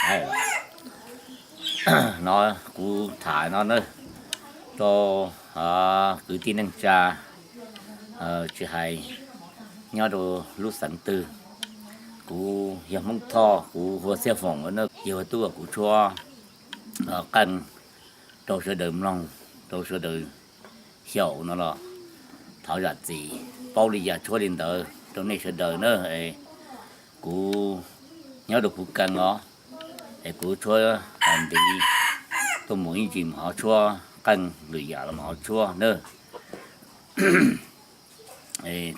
Hnov kuv tham no na, rau kwv tij neej tsa, tsis hais nyob rau lub xeev twg, kuv yog Hmoob Thoj, kuv hu ua Txhiaj Foom na, yog ua tub kuv tshuab qeej rau sawv daws mloog, rau sawv daws xyaum no los thov zam txim, paub li cas tshuab li ntawd rau nej sawv daws na. Kuv nyob rau kuv kees os, es kuv tshuab ntiv tuaj mus ib ntsis mas ho tshuab qeej lwm yam los mas ho tshuab na.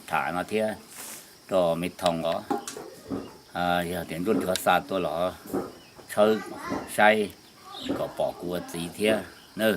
Tham no thiab rau me Thoom os, yog tias nruab nrho xa tuaj los tshawb saib kom pom kuv ua txiv thiab na.